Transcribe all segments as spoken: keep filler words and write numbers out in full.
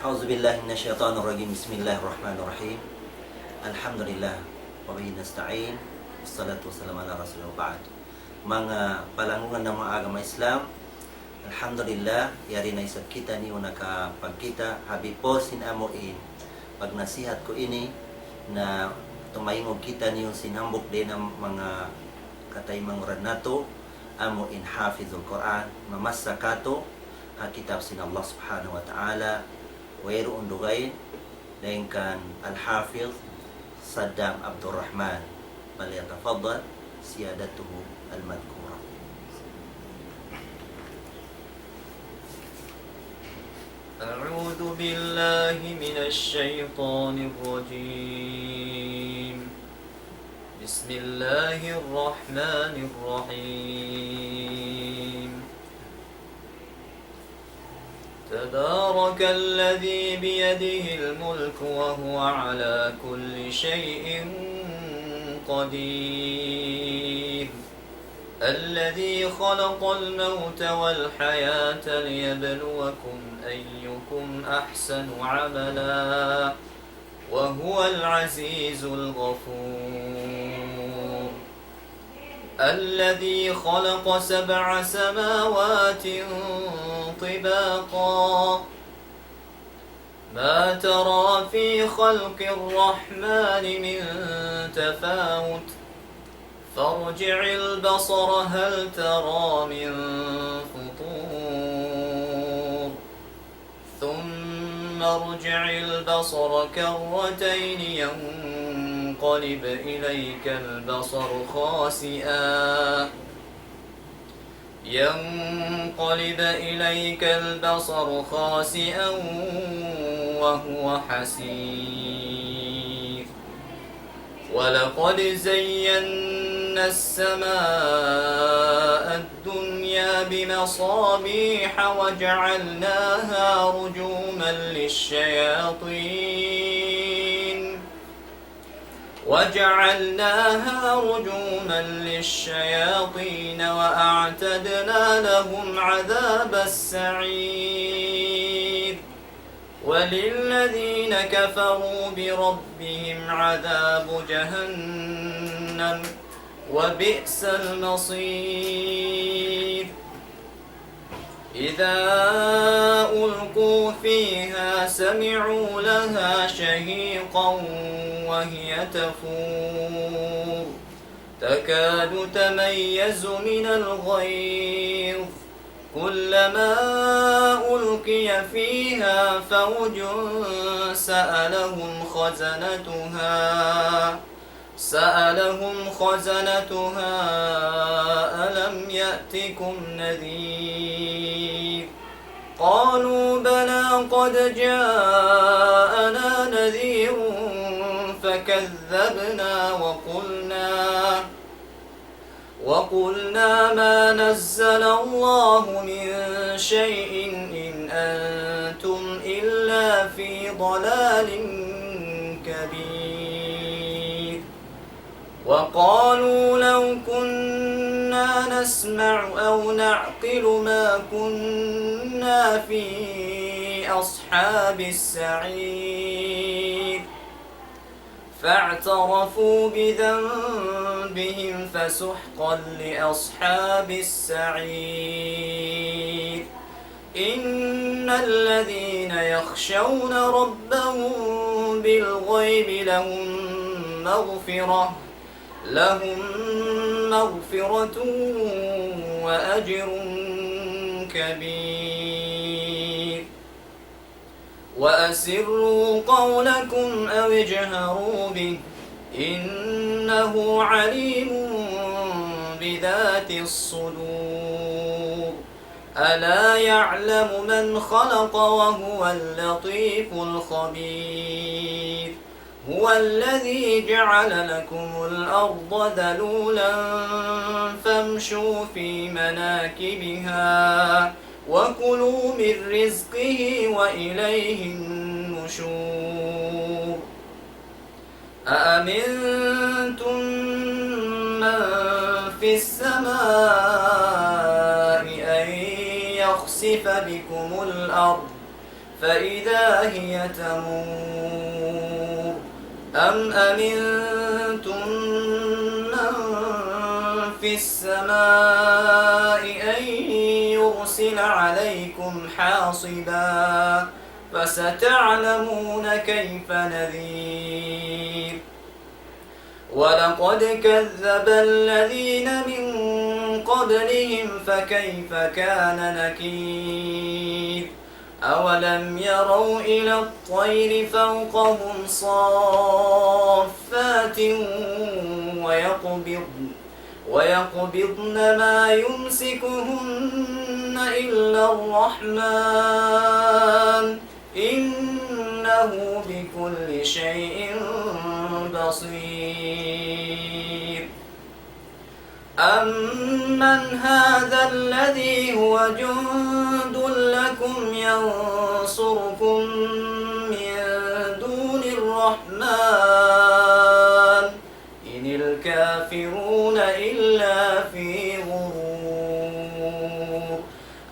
أعوذ بالله من الشيطان الرجيم. بسم الله الرحمن الرحيم. الحمد لله وبه نستعين. والصلاة والسلام على رسول الله وبعد. Manga palanggungan namu' agama Islam, alhamdulillah, yari na isab kitaniyu nakapagkita', ha before sin amu in pagnasihat ku ini, na tumaingug kitaniyu sin hambuuk dayn ha manga kataymanghuran natu', amu in Hafizul Quran, mamassa kātu' ha kitab sin Allah Subhanahu wa Ta'ala, wayruun dugaing, dayn kan Al-Hafiz Saddam Abdul Rahman. فليتفضل سيادته المذكورة. أعوذ بالله من الشيطان الرجيم. بسم الله الرحمن الرحيم. تبارك الذي بيده الملك وهو على كل شيء قدير. الذي خلق الموت والحياة ليبلوكم أيكم أحسن عملا وهو العزيز الغفور. الذي خلق سبع سماوات طباقا ما ترى في خلق الرحمن من تفاوت فارجع البصر هل ترى من فطور ثم ارجع البصر كرتين ينقلب إليك البصر خاسئا ينقلب إليك البصر خاسئا وهو حسير. ولقد زينا السماء الدنيا بمصابيح وجعلناها رجوما للشياطين وجعلناها رجوما للشياطين وأعتدنا لهم عذاب السعير. وللذين كفروا بربهم عذاب جهنم وبئس المصير. إذا ألقوا فيها سمعوا لها شهيقا وهي تفور تكاد تميز من الغيظ كلما ألقي فيها فوج سألهم خزنتها سألهم خزنتها ألم يأتكم نذير قالوا بلى قد جاءنا نذير فكذبنا وقلنا وقلنا ما نزل الله من شيء إن أنتم إلا في ضلال كبير. وقالوا لو كنا نسمع أو نعقل ما كنا في أصحاب السعير. فاعترفوا بذنبهم فسحقا لأصحاب السعير. إن الذين يخشون ربهم بالغيب لهم مغفرة لهم مغفرة وأجر كبير. وأسروا قولكم أو اجهروا به إنه عليم بذات الصدور. ألا يعلم من خلق وهو اللطيف الخبير. هو الذي جعل لكم الأرض ذلولا فامشوا في مناكبها وكلوا من رزقه وإليه النشور. أأمنتم من في السماء أن يخسف بكم الأرض فإذا هي تمور. أم أمنتم من في السماء أن يرسل عليكم حاصبا فستعلمون كيف نذير. ولقد كذب الذين من قبلهم فكيف كان نكير. أولم يروا إلى الطير فوقهم صافات ويقبضن، ويقبضن ما يمسكهن إلا الرحمن إنه بكل شيء بصير. أمن هذا الذي هو جند لكم ينصركم من دون الرحمن إن الكافرون إلا في غرور.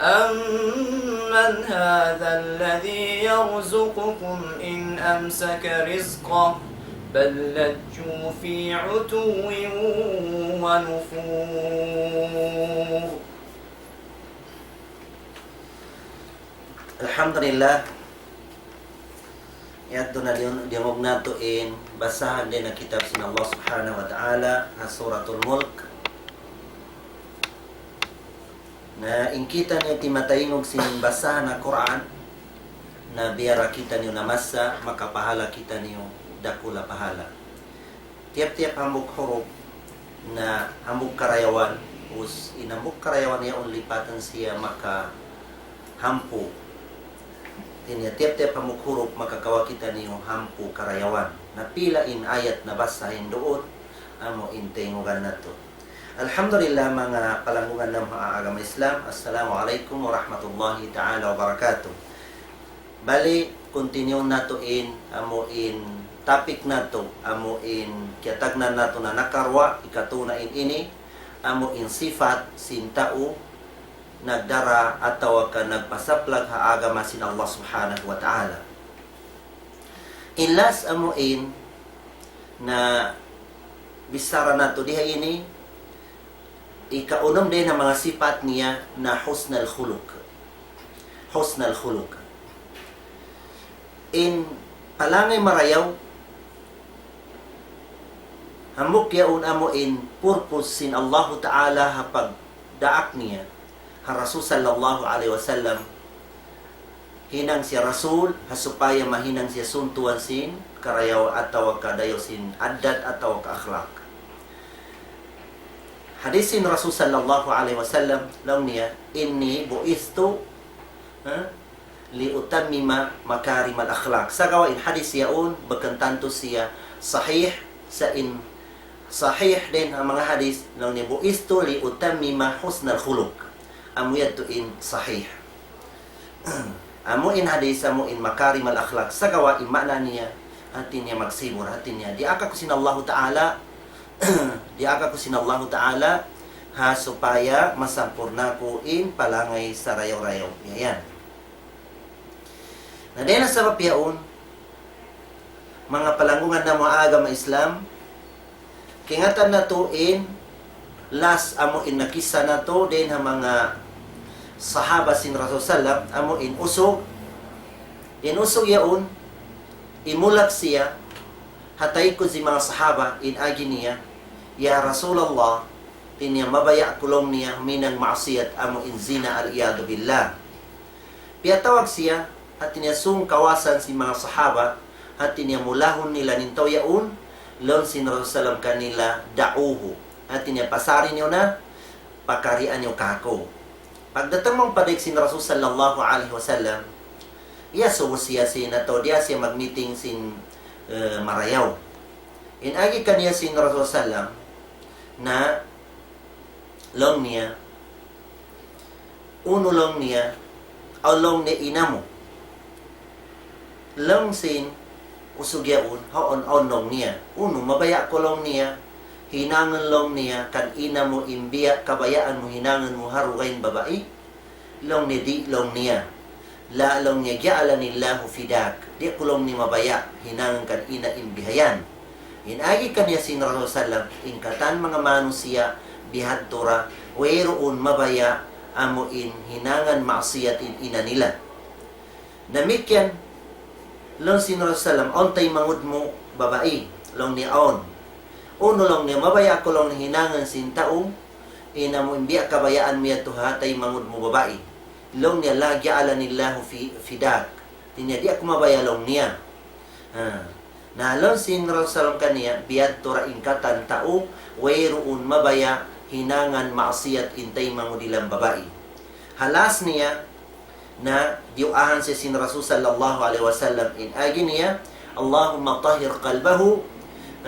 أمن هذا الذي يرزقكم إن أمسك رزقه بل لجوا في عتو ونفور. Alhamdulillah. Yadtu na diyun-, diyungug natu' in basahan dayn ha kitab sin Allah Subhanahu wa Ta'ala, ha Suratul Mulk. Na in kitaniyu timataingug sin basahan ha Qur'an, na biya' da kitaniyu namassa, makapahala kitaniyu dakula' pahala. Tiyap-tiyap hambuuk huruf na hambuuk karayawan, us in hambuuk karayawan yaun lipatan siya maka hangpu'. Hati niya tiyap-tiyap hambuuk huruf makakawa' kitaniyu hangpu' karayawan. Na pila in ayat nabasa hinduun, amu in taingugan natu'. Alhamdulillah, manga palanggungan namu' ha agama Islam. Assalamu alaykum warahmatullahi ta'ala wabarakatuh. Bali, continue natu' in, amu in topic natu', amu in kiyatagnan natu' na nakaruwa, ikatu na in ini, amu in sipat sin tau nagdara atawa ka nagpasaplag ha agama sin Allah Subhanahu wa Ta'ala. In last amu in na bichara natu' di ha ini, ikaunum dayn ha manga sipat niya na husnul khuluq. Husnul khuluq. In palangay marayaw, hambuuk yaun amu in purpose sin Allahu Ta'ala ha pagdaak niya ha Rasul sallallahu alayhi wasallam, hinang siya Rasul, ha supaya mahinang siya suntuan sin karayaw atawa ka dayaw sin addat atawa ka akhlaq. Hadis sin Rasul sallallahu alayhi wasallam, laung niya, إني بعثت, ha, لأتمم مكارم الأخلاق. Sagawa' in hadis yaun, bukun tantu siya sahih, sa' in sahih dayn ha manga hadis, laung niya, بعثت لأتمم حسن الخلق. Amu yadtu in sahih. Amu in hadis, amu in makarim al-akhlaq. Sagawa' in maana niya, hati niya magsibur, hati niya, diyaak aku sin Allahu Ta'ala, diyaak aku sin Allahu Ta'ala, ha supaya masampurna' ku in palangay sarayaw-rayaw. Yan. Na dayn ha sabab yaun, manga palanggungan namu' ha agama Islam, kaingatan natu' in last amu in nakissa natu' dayn ha manga sahaba sin Rasul sallam, amu in usug. In usug yaun, imulak siya ha taykud sin manga sahaba, in agi niya, "Ya Rasulullah, hati niya mabaya' ku laung niya huminang maasiyat amu in zina, al-iyadhu billah." Piyatawag siya, hati niya sung kawasan sin manga sahaba, hati niya mulahun nila in tau yaun, laung sin Rasul sallam kanila, "دعوه." Hati niya pasari niyu na, pakarian niyu kāku'. Pagdatung mawn pa dayng sin Rasul sallallahu alayhi wasallam, iyasubu siya sin atawa diya siya magmiting sin, eh, marayaw. In agi kaniya sin Rasul sallam, na laung niya, unu laung niya, awn laung niya in amu. Laung sin usug yaun, huun, awn laung niya. Unu, mabaya' ku laung niya, hinangun laung niya, kan in amu in biya' kabayaan mu hinangun mu ha dugaing babai? Laung niya di' laung niya. La laung niya, جعلني الله فداك. Di' ku laung niya mabaya' hinangan kaniya in bihayan. In agi kaniya sin Rasul sallam, in katan manga manusiya' bihadtu ra, wayruun mabaya' amu in hinangan maksiyat in ina nila. Damikkiyan, laung sin Rasul sallam, awn taymanghud mu babai, laung niya awn. Unu laung niya, mabaya' aku laung hinangan sin tau, in amu in biya' kabayaan mu yadtu ha taymanghud mu babai. Laung niya, لا جعلني الله في فداك. Di' niya, di' aku mabaya' laung niya. Ha. Na laung sin Rasul sallam kaniya, bihadtu ra in katan tau, wayruun mabaya' hinangan maksiyat in taymanghud nila babai. Halas niya, na diyuahan siya sin Rasul sallallahu alayhi wasallam in agi niya, اللهم طهر قلبه,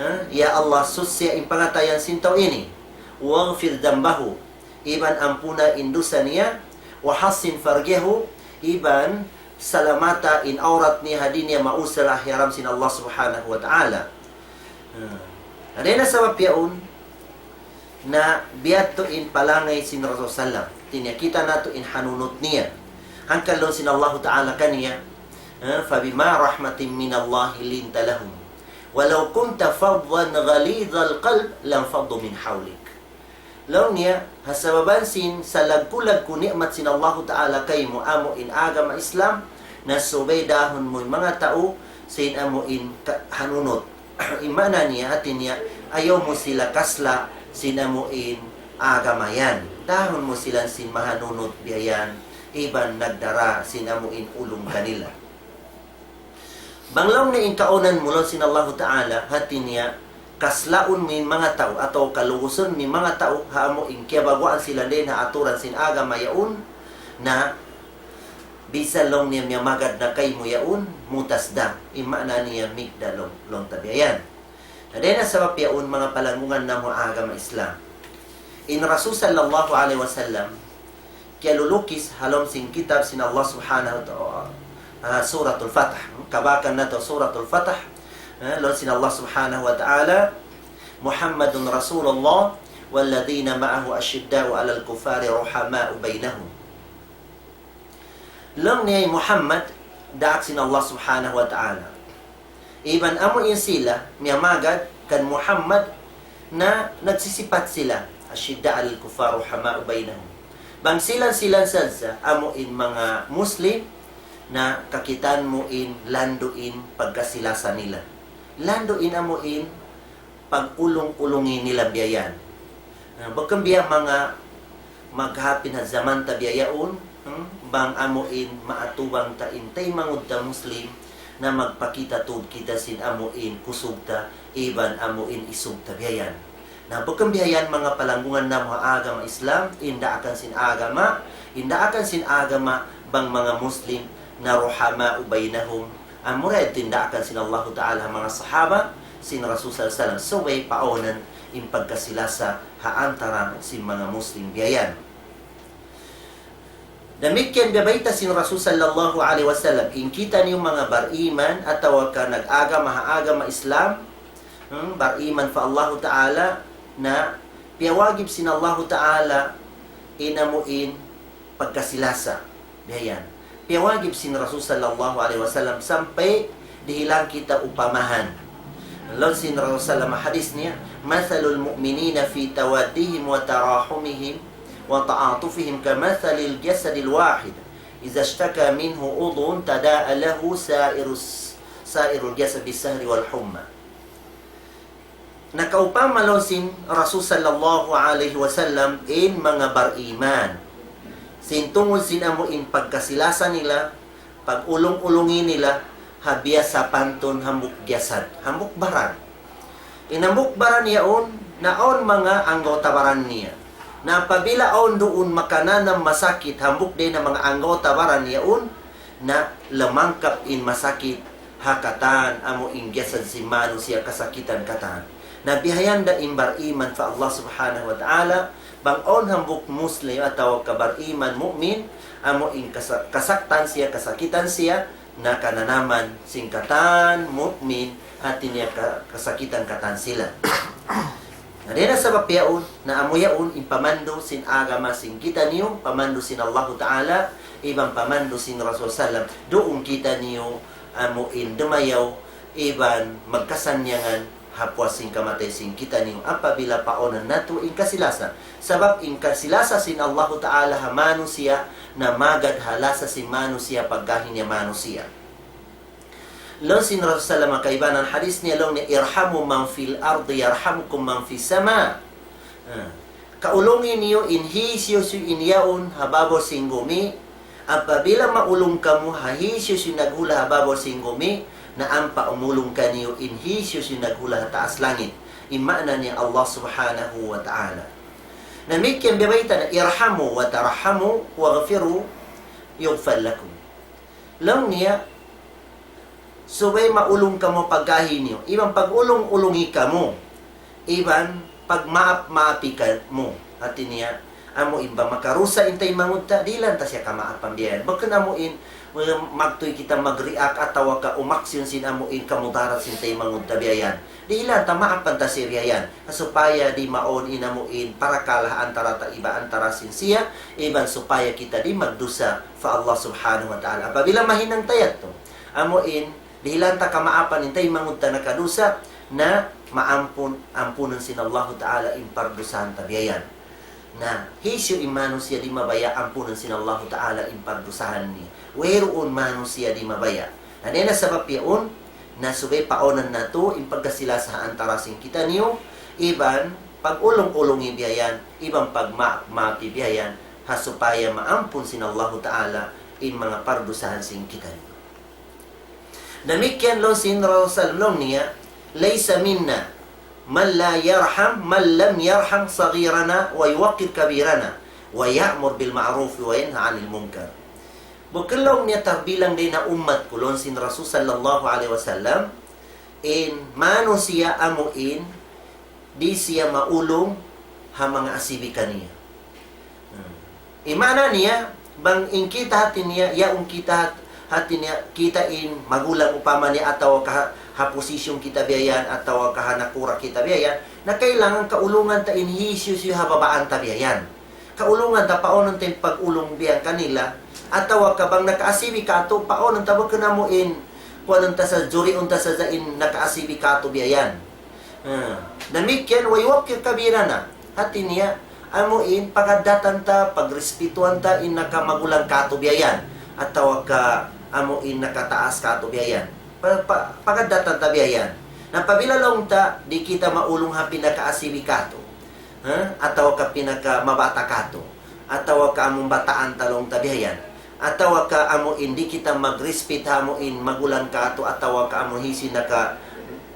ha, ya Allah, suchi in pangatayan sin tau ini, واغفر ذنبه, iban ampuna in dusa niya, وحصن فرجه, iban salamata in awrat niya, ha di' niya mausal ha haram sin Allah subhanahu wa ta'ala. Ha. Dayn ha sabab yaun, na biyadtu in palangay sin Rasul sallam. Di' niya kita' natu' in hanunut niya. Hangkan laung sin Allahu Ta'ala kaniya, eh, فبما رحمة من الله لنت لهم ولو كنت فظا غليظ القلب لانفضوا من حولك. Laung niya, ha sababan sin salaggu'-laggu' ni'mat sin Allahu Ta'ala kaymu amu in agama Islam, na subay dahun mu in manga tau sin amu in ka-, hanunut. In maana niya, hati niya, ayaw mu sila kasla' sin amu in agama yan. Dahun mu sila sin mahanunut biya' yan, iban nagdara sin amu in ulung kanila. Bang laung niya in kaunan mu laung sin Allahu Ta'ala, hati niya, kaslaun mu in manga tau, atawa kalugusun mu in manga tau, ha amu in kiyabaguan sila dayn ha aturan sin agama yaun, na bisan laung niya miyamagad na kaymu yaun, mutas da. In maana niya migda' laung, laung ta biya' yan. Na dayn ha sabab yaun manga palanggungan namu' agama Islam. In Rasul sallallahu alayhi wasallam, kiyalulukis ha lawm sin kitab sin Allah subhanahu wa ta'ala, ah, Suratul Fath. Kabakan natu' Suratul Fath, ah, laung sin Allah subhanahu wa ta'ala, محمد رسول الله والذين معه أشداء على الكفار رحماء بينهم. Laung niya Muhammad, daak sin Allah subhanahu wa ta'ala. Iban amu in sila, miyamagad kan Muhammad na nagsisipat sila. أشداء على الكفار رحماء بينهم. Bang sila-sila sadja, amu in manga Muslim, na kakitaan mu in landu' in pagkasi-lasa nila. Landu' in amu in pag-ulung-ulungi nila biya' yan. Ah, bukun biya' manga maghapin ha jaman ta biya' yaun, hmm, bang amu in maatubang ta in taymanghud ta Muslim, na magpakita tuud kita sin amu in kusug ta, iban amu in isug ta biya' yan. Na bukun biya' yan manga palanggungan namu' ha agama Islam, in daakan sin agama, in daakan sin agama, bang manga Muslim, na رحماء بينهم, amura in daakan sin Allahu Ta'ala ha manga sahaba, sin Rasul sallallahu alayhi wasallam, subay paawnan in pagkasi-lasa ha antara sin manga Muslim biya' yan. Damikkiyan biya' bayta' sin Rasul sallallahu alayhi wasallam, in kitaniyu manga bariman atawa ka nag-agama ha agama Islam, hmm, bariman pa Allahu Ta'ala, na piyawajib sin Allahu Ta'ala in amu in pagkasi-lasa. Biya' yan. Piyawajib sin Rasul sallallahu alayhi wasallam sampay dihilan kita upamahan. Laung sin Rasul sallam hadis niya, مثل المؤمنين في توادهم وتراحمهم وتعاطفهم كمثل الجسد الواحد إذا اشتكى منه عضو تداعى له سائر الس-، سائر الجسد بالسهر والحمى. Nakaupama laung sin Rasul sallallahu alayhi wasallam in manga bariman. Sin tungud sin amu in pagkasi-lasa nila, pag-ulung-ulungi nila, ha biya' sapantun hambuuk jasad, hambuuk baran. In hambuuk baran yaun, na awn manga anggawta' baran niya. Na apabila awn duun makananam masakit hambuuk dayn ha manga anggawta' baran yaun, na lamangkap in masakit ha katan amu in jasad sin manusiya' kasakitan katan. Na bihayan da in bariman pa Allah subhanahu wa ta'ala, bang awn hambuuk Muslim atawa ka bariman mu'min, amu in kasa-, kasaktan siya, kasakitan siya, na kananaman sin katan mu'min, hati niya ka-, kasakitan katan sila. Na dayn ha sabab yaun, na amu yaun in pamandu' sin agama sin kitaniyu, pamandu' sin Allahu Ta'ala, iban pamandu' sin Rasul sallam, duun kitaniyu amu in dumayaw, iban magkasannyangan ha puas sin kamatay sin kitaniyu, apabila paonan natu' in kasi-lasa. Sabab in kasi-lasa sin Allahu Ta'ala ha manusiya', na magad ha lasa sin manusiya' pagkahi niya manusiya'. Laung sin Rasul sallam ha kaibanan hadith niya laung niya, "Irhamu man fil ardi yarhamkum man fis sama." Ah. Kaulungi niyu in hisiyu-siyu in yaun ha babaw sin gumi. Apabila maulung kamu ha hisiyu-siyu naghula' ha babaw sin gumi, na ampa umulung kaniyu in hisiyu-siyu naghula' ha taas langit. In maana niya Allah Subhanahu wa Ta'ala. Damikkiyan biya' bayta' na, "Irhamu wa tarhamu, waghfiru yughfar lakum." Laung niya, subay maulung kamu pagkahi niyu, iban pag-ulung-ulungi kamu, iban pagmaap-maapi kamu. Hati niya, amu in bang makarusa in taymanghud ta, dihilan ta siya kamaapan biya' yan. Bukun amu in, well, magtuy kita mag-react atawa ka umaksyon sin amu in kamudarat sin taymanghud ta biya' yan. Dihilan ta, maapan ta siya biya' yan. Supaya di' mawn in amu in parakala' antara ta iban antara sin siya, iban supaya kita di' magdusa pa Allah Subhanahu wa Ta'ala. Apabila mahinang ta yadtu, amu in, dihilan ta kamaapan in taymanghud ta nakadusa, na maampun, ampunun sin Allahu Ta'ala in pardusahan ta biya' yan. Na, hisiyu in manusiya' di' mabaya' ampunun sin Allahu Ta'ala in pardusahan niya? Wayruun manusiya' di' mabaya'. Na, dayn ha sabab yaun, na subay paonan natu' in pagkasi-lasa antara sin kitaniyu, iban pag-ulung-ulungi biya' yan, iban pagmaap-maapi biya' yan, ha supaya maampun sin Allahu Ta'ala in manga pardusahan sin kitaniyu. Damikkiyan laung sin Rasul laung niya, "Laysa minna man la yarham, man lam yarham saghirana wa yuwaqqir kabirana, wa ya'mur bil ma'ruf wa yanha 'anil munkar." Bukun laung niya tabilang dayn ha ummat ku laung sin Rasul sallallahu alayhi wasallam, in manusiya' amu in di' siya maulung ha manga asibi kaniya. Hmm. In maana niya, bang in kita hati niya, yaun kita hat-, hati niya, kita in magulang upama niya atawa ka ha, ha posisyon kita biya' yan, atawa ka ha nakura' kita biya' yan, na kailangan kaulungan ta in hisiyu-siyu ha babaan ta biya' yan. Kaulungan ta, paunun ta in pag-ulung biya' yan kanila, atawa ka bang nakaasibi katu', paunun ta, bukun amu in, kuanun ta sa, juriun ta sadja in nakaasibi katu' biya' yan. Hmm. Damikkiyan, wa yuwaqqir kabirana. Hati niya, amu in, pagaddatan ta, pagrespetuhan ta in nakamagulang katu' biya' yan. Atawa ka, amu in nakataas katu' biya' yan. Pa, pa, pagaddatan ta biya' yan. Na apabila laung ta, di' kita maulung ha pinakaasibi katu'. Ha? Atawa ka pinakamabata' katu'. Atawa ka amu in bataan ta laung ta biya' yan. Atawa ka amu in di' kita mag-respect ha amu in magulang katu', atawa ka amu hisiyu naka-,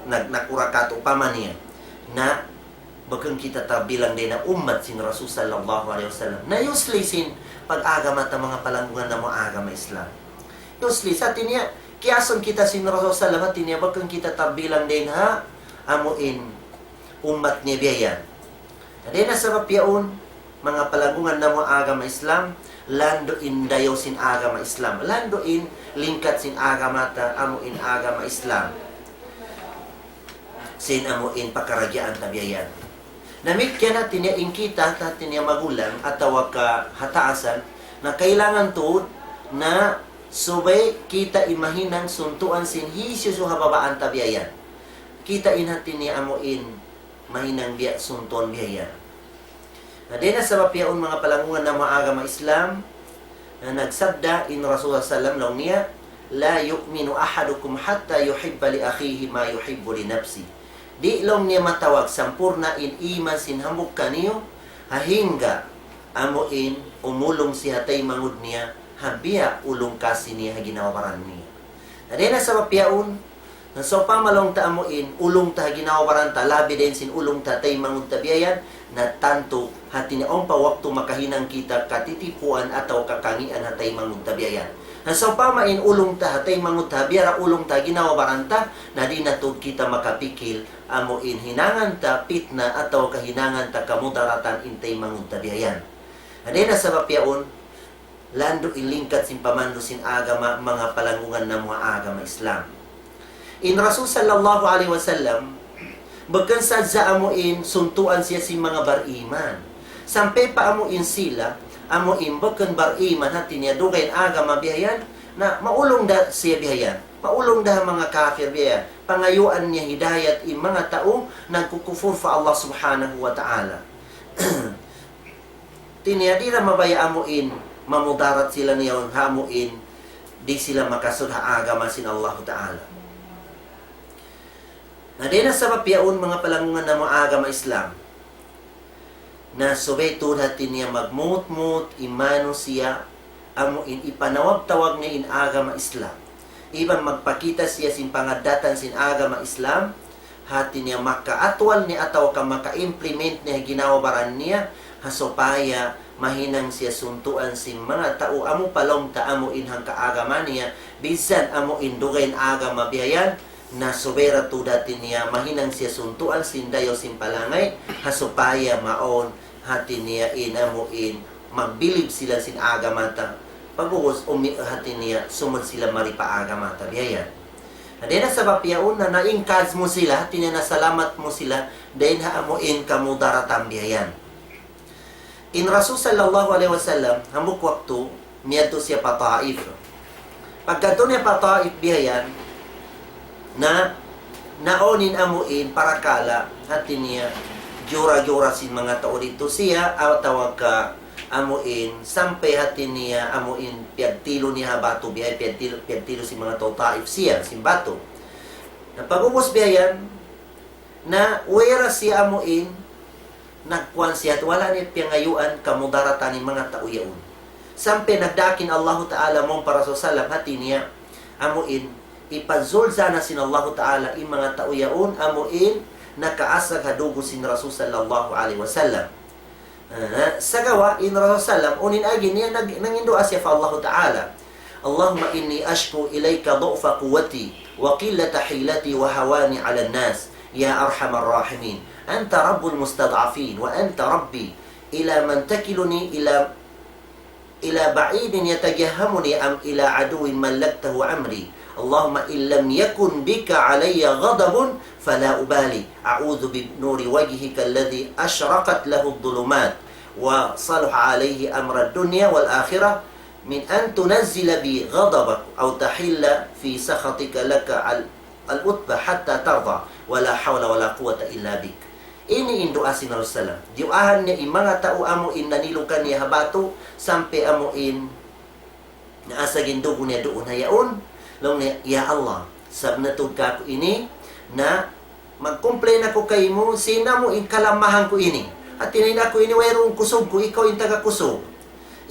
nag-, nakura' katu' upama niya. Na, bukun kita tabilang dayn ha ummat sin Rasul sallallahu alayhi wasallam. Na usli sin pag-agama ta manga palanggungan namu' agama Islam. Usli, sa hati niya, kiyasun kita sin Rasul sallam, hati niya, bukun kita tabilang dayn ha amu in ummat niya biya' yan. Dayn ha sabab yaun, manga palanggungan namu' agama Islam, landu' in dayaw sin agama Islam. Landu' in lingkat sin agama ta, amu in agama Islam. Sin amu in pagkarajaan ta biya' yan. Damikkiyan hati niya in kita, hati niya magulang, atawa ka ha taasan, na kailangan tuud na subay kita in mahinang suntuan sin hisiyu-siyu ha babaan ta biya' yan. Kita in hati niya amu in mahinang biya' suntuan biya' yan. Na dayn ha sabab yaun manga palanggungan namu' agama Islam, na nagsabda in Rasulullah sallam laung niya, "La yu'minu ahadukum hatta yuhibba li akhihi ma yuhibbu li nafsi." Di' laung niya matawag sampurna' in iman sin hambuuk kaniyu, hangga amu in umulung siya ha taymanghud niya, ha biya' ulung kasi niya ha ginhawa-baran niya. Na dayn ha sabab yaun, na sawpama laung ta amu in, ulung ta ha ginhawa-baran ta, labi dayn sin ulung ta ha taymanghud ta biya' yan, na tantu hati niya awn pa waktu makahinang kita katitipuan atawa ka kangīan ha taymanghud ta biya' yan. Na sawpama in ulung ta ha taymanghud ta, biya' da ulung ta ha ginhawa-baran ta, na di' na tuud kita makapikil, amu in hinangan ta pitna atawa ka hinangan ta kamudaratan in taymanghud ta biya' yan. Na dayn ha sabab yaun, landu' in lingkat sin pamandu' sin agama, manga palanggungan namu' agama Islam. In Rasul sallallahu alayhi wasallam, Bukun sadja amu in suntuan siya sin manga bariman. Sampay pa amu in sila, amu in bukun bariman hati niya dugaing agama biya' yan, na maulung da siya biya' yan. Maulung da manga kafir biya' yan. Pangayuan niya hidayat in manga tau nagkukupur pa Allah Subhanahu wa Ta'ala. Hati niya di' na mabaya' amu in mamudarat sila niya ha amu in di' sila makasud ha agama sin Allahu Ta'ala. Na dayn ha sabab yaun manga palanggungan namu' agama Islam. Na subay tuud hati niya magmutmut in manusiya' amu in ipanawag-tawag niya in agama Islam. Iban magpakita siya sin pangaddatan sin agama Islam, hati niya makaatwal niya atawa ka maka-implement niya ginhawa-baran niya, ha supaya mahinang siya suntuan sin manga tau amu pa lawm ta amu in hangka agama niya, bisan amu in dugaing agama biya' yan, na subay ra tuud hati niya mahinang siya suntuan sin dayaw sin palangay, ha supaya mawn hati niya in amu in magbilib sila sin agama ta. Pag'ubus umi hati niya sumud sila mari pa agama ta biya' yan. Na dayn ha sabab yaun na na-encourage mu sila, hati niya nasalamat mu sila, dayn ha amu in kamudaratan biya' yan. In Rasul sallallahu alayhi wasallam, hambuuk waktu, miyadtu siya pa Taif. Pagkadtu niya pa Taif biya' yan, na, naun in amu in parakala', hati niya, jura-jura sin manga tau didtu siya, atawa ka amu in, sampay hati niya, amu in, piyagtilu niya ha batu biya', piyagtilu, piyagtilu sin manga tau Taif siya, sin batu. Na pag'ubus biya' yan, na way ra siya amu in, nagkuwan siya, wala' niya piyangayuan kamudaratan in manga tau yaun. Sampay nagdaak in Allahu Ta'ala mawn pa Rasul sallam, hati niya, amu in, ipazulzana sin Allahu Ta'ala in manga tau yaun, amu in, nakaasag ha dugu' sin Rasul sallallahu alayhi wasallam. Ah, sagawa' in Rasul sallam, unu in agi niya, nag-, nanginduwaa siya pa Allahu Ta'ala. اللهم إني أشكو إليك ضعف قوتي وقلة حيلتي وهواني على الناس يا أرحم الراحمين. أنت رب المستضعفين وأنت ربي. إلى من تكلني؟ إلى، إلى بعيد يتجهمني أم إلى عدو ملكته أمري؟ اللهم إن لم يكن بك علي غضب فلا أبالي. أعوذ بنور وجهك الذي أشرقت له الظلمات وصلح عليه أمر الدنيا والآخرة من أن تنزل بي غضبك أو تحل في سخطك لك ال-، العتبى حتى ترضى ولا حول ولا قوة إلا بك. Ini in duwaa sin Rasul sallam. Diyuwaahan niya in manga tau amu in nanilu kaniya ha batu, sampay amu in naasag in dugu' niya duun ha yaun. Laung niya, "Ya Allah, sabab natu' kāku' ini, na mag-complain aku kaymu, sin amu in kalamahan ku ini. Hati niya in aku ini wayruun kusug ku, ikaw in taga kusug.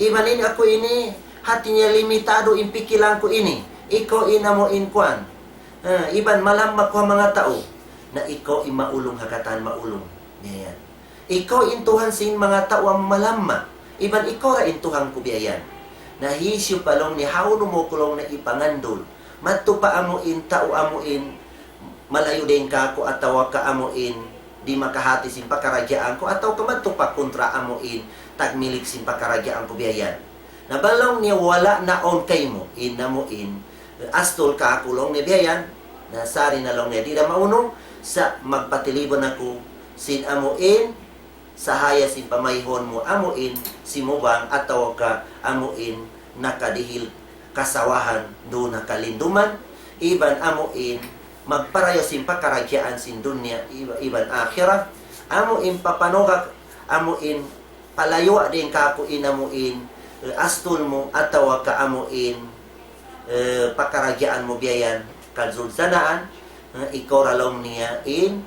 Iban in aku ini, hati niya limitado in pikilan ku ini, ikaw in amu in kuwan. Ah, iban malamma aku ha manga tau. Na ikaw in maulung ha katan maulung." Yan. Ikaw in Tuhan sin manga tau amu malamma. Iban ikaw ra in Tuhan ku biya' yan. Na hisiyu pa laung niya, hawnu mu ku laung niya ipangandul. Madtu pa amu in tau amu in malayu' dayn kāku' atawa ka amu in di' makahati sin pakaradjaan ku atawa ka madtu pa kuntra amu in tagmilik sin pakaradjaan ku biya' yan. Na bang laung niya wala' na awn kaymu in amu in, eh, astul kāku' laung niya biya' yan. Na sari na laung niya di' da maunu, sa' magpatilibun aku sin amu in sahaya sin pamayhun mu amu in simubang atawa ka amu in nakadihil kasawahan duun ha kalinduman, iban amu in magparayaw sin pakaradjaan sin dunya, iba-, iban akhirat, amu in papanugak, amu in palayuwa dayn kāku' in amu in, eh, astul mu atawa ka amu in, eh, pakaradjaan mu biya' yan, kazulzanaan, eh, ikaw ra laung niya in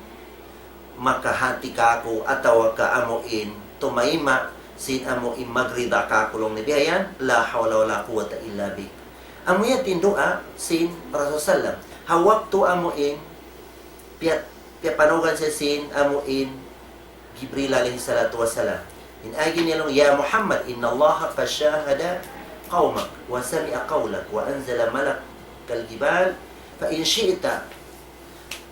makahati kāku' atawa ka amu in tumayma' sin amu in magrida kāku' laung niya biya' yan, لا حول ولا قوة إلا بك. Amu yan in duwaa sin Rasul sallam. Ha waktu amu in piya-, piyapanugan siya sin amu in Jibril alayhi salatu wassalam. In agi niya laung, يا محمد إن الله قد شاهد قومك وسمع قولك وأنزل ملك الجبال فإن شئت.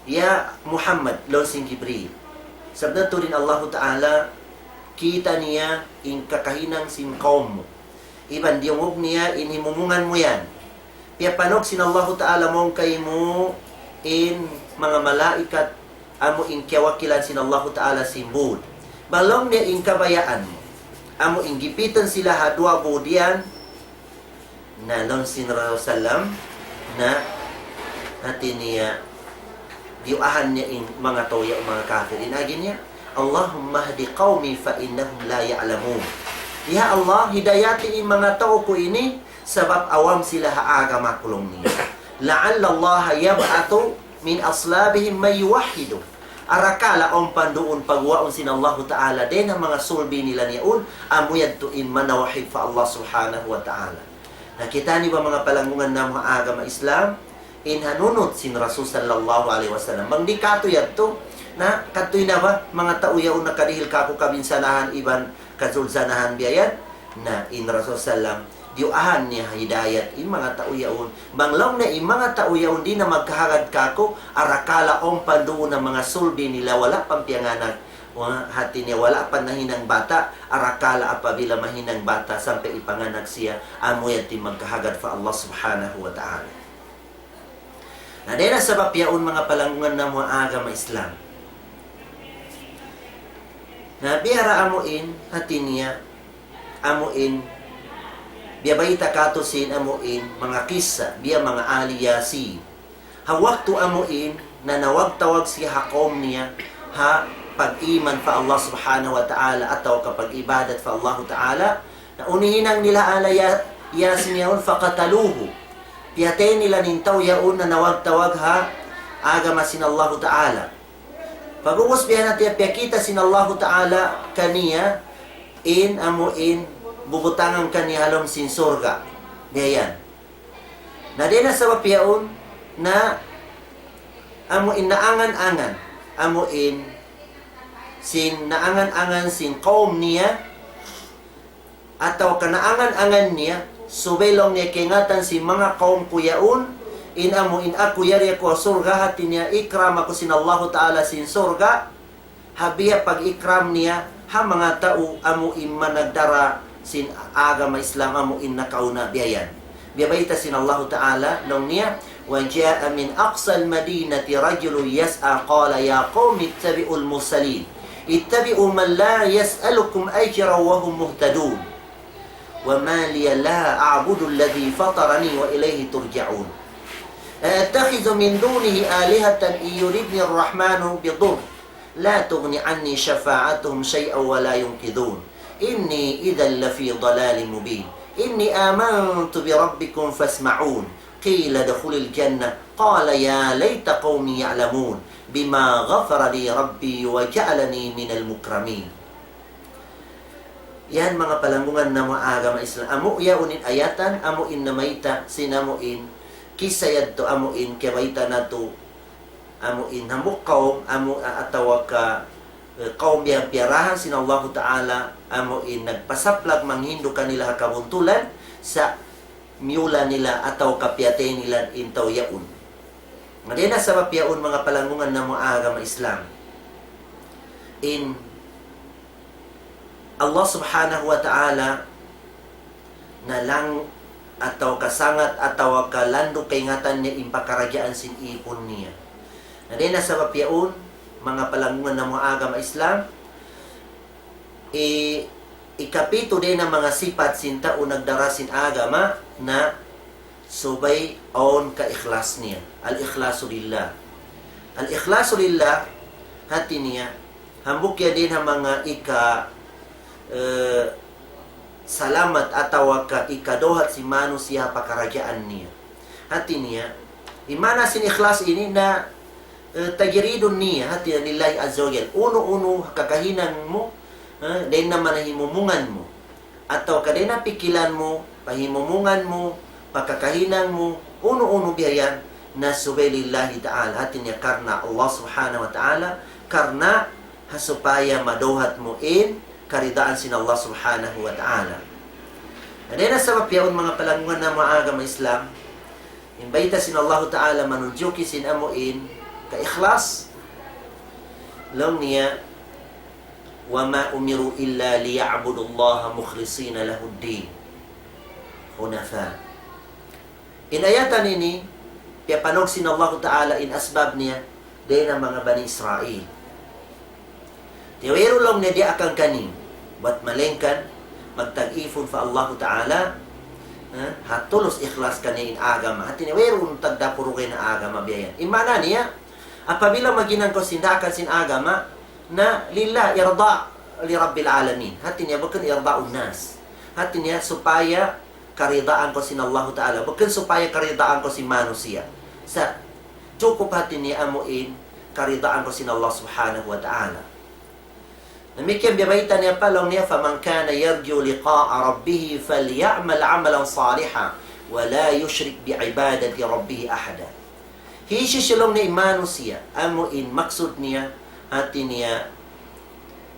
Ya Muhammad, laung sin Jibril, sabab natu' in Allahu Ta'ala, kita' niya in kakahinang sin kawm mu. Iban diyungug niya in himumungan mu yan. Piyapanug sin Allahu Ta'ala mawn kaymu in manga malaikat amu in kiyawakilan sin Allahu Ta'ala sin būd. Bang laung niya in kabayaan mu, amu in gipitun sila ha duwa būd yan, na laung sin Rasul sallam, na hati niya, diyuahan niya in manga tau yaun manga kafir. In agi niya, اللهم اهد قومي فإنهم لا يعلمون. Ya Allah, hidayati in manga tau ku ini, sabab awam sila ha agama ku laung niya. لعل الله يبعث من أصلابهم من يوحدهم. Arakala' awn pa duun pagguwaun sin Allahu Ta'ala, dayn ha manga sulbi nila yaun, amu yadtu in manawhid pa Allah Subhanahu wa Ta'ala. Na kita' niyu ba manga palanggungan namu' ha agama Islam, in hanunut sin Rasul sallallahu alayhi wasallam. Bang di' katu' yadtu, na katu' na ba, manga tau yaun nakadihil kāku' kabinsanahan iban kazulzanahan biya' yan. Na in Rasul sallam, diyuahan niya hidayat in manga tau yaun. Bang laung niya in manga tau yaun di' na magkahagad kāku', arakala' awn pa duun na manga sulbi nila wala' pa piyanganak. Wa-, hati niya wala' pa nahinang bata', arakala' apabila mahinang bata' sampay ipanganak siya, amu yadtu in magkahagad pa Allah Subhanahu wa Ta'ala. Na dayn ha sabab yaun manga palanggungan namu' ha agama Islam. Na biya' ra amu in, hati niya, amu in, biya' bayta' katu' sin amu in, manga kissa, biya' manga Ali Yasin. Ha waktu amu in, nanawag-tawag siya ha kawm niya, ha pag-iman pa Allah Subhanahu wa Ta'ala, atawa ka pag-ibadat pa Allah Ta'ala, na unu in hinang nila Ali Ya-, Yasin yaun, فقتلوه. Piyatay nila in tau yaun nanawag-tawag ha agama sin Allahu Ta'ala. Pag'ubus biya' na tiya piyakita' sin Allahu Ta'ala kaniya in amu in bubutangan kaniya ha lawm sin surga'. Biya' yan. Na dayn ha sabab yaun na amu in naangan-angan, amu in sin naangan-angan sin kawm niya, atawa ka naangan-angan niya, subay laung niya kaingatan sin manga kawm ku yaun, in amu in aku yari aku ha surga', hati niya ikram aku sin Allahu Ta'ala sin surga', ha biya' pag-ikram niya, ha manga tau amu in managdara sin agama Islam amu in nakauna biya' yan. Biya' bayta' sin Allahu Ta'ala, laung niya, وجاء من أقصى المدينة رجل يسعى قال يا قوم اتبعوا المرسلين. اتبعوا من لا يسألكم أجرا وهم مهتدون. وما لي لا أعبد الذي فطرني وإليه ترجعون. أأتخذ من دونه آلهة إن يردن الرحمن بضر لا تغن عني شفاعتهم شيئا ولا ينقذون. إني إذا لفي ضلال مبين. إني آمنت بربكم فاسمعون. قيل ادخل الجنة. قال يا ليت قومي يعلمون. بما غفر لي ربي وجعلني من المكرمين. Yan manga palanggungan namu' ha agama Islam. Amu yaun in ayatan, amu in namayta', sin amu in, kissa yadtu amu in, kiyabayta' natu', amu in, hambuuk kawm, amu, a-, atawa ka, eh, kawm biya' piyarahan sin Allahu Ta'ala, amu in, nagpasaplag manghindu' kanila ha kabuntulan, sa' miyula nila atawa ka piyatay nila in tau yaun. Na dayn ha sabab yaun manga palanggungan namu' ha agama Islam. In Allah Subhanahu wa Ta'ala nalang atawa ka sangat atawa ka landu' kaingatan niya in pakaradjaan sin ipun niya. Na dayn ha sabab yaun, manga palanggungan namu' ha agama Islam, i-, ikapitu dayn ha manga sipat sin tau nagdara sin agama na subay awn kaikhlas niya. الإخلاص لله. الإخلاص لله, hati niya, hambuuk yan dayn ha manga ika, eh, salamat atawa ka ikadawhat sin manusiya' ha pakaradjaan niya. Hati niya, in maana sin ikhlas ini na, eh, تجريد النية, hati niya لله عز وجل. Unu-unu kakahinang mu, eh, dayn ha manga himumungan mu. Atawa ka dayn ha pikilan mu, pa himumungan mu, pa kakahinang mu, unu-unu biya' yan, na subay لله تعالى. Hati niya karna' Allah Subhanahu wa Ta'ala, karna' ha supaya madawhat mu in karidaan sin Allah Subhanahu wa Ta'ala. Na dayn ha sabab yaun manga palanggungan namu' ha agama Islam, in bayta' sin Allahu Ta'ala manunjuki sin amu in kaikhlas, laung niya, وما أمروا إلا ليعبدوا الله مخلصين له الدين حنفاء. In ayatan ini, piyapanug sin Allahu Ta'ala in asbab niya, dayn ha manga Bani Israil. Di' wayruun laung niya diyaak kaniyu, bat malayngkan magtag-ipun pa Allahu Ta'ala, ha, ha tulus ikhlas kaniya in agama. Hati niya wayruun tagdapu dugaing ha agama biya' yan. In maana niya, apabila maghinang kaw sin daakan sin agama, na lillah, irda' li Rabbil Alamin. Hati niya bukun irda'un nas. Hati niya supaya karidaan kaw sin Allahu Ta'ala. Bukun supaya karidaan kaw sin manusiya'. Sa', cukup hati niya amu in karidaan kaw sin Allah Subhanahu wa Ta'ala. Damikkiyan biya' bayta' niya pa laung niya, فمن كان يرجو لقاء ربه فليعمل عملا صالحا ولا يشرك بعبادة ربه أحدا. Hisiyu-siyu laung niya in manusiya', amu in maksud niya, hati niya,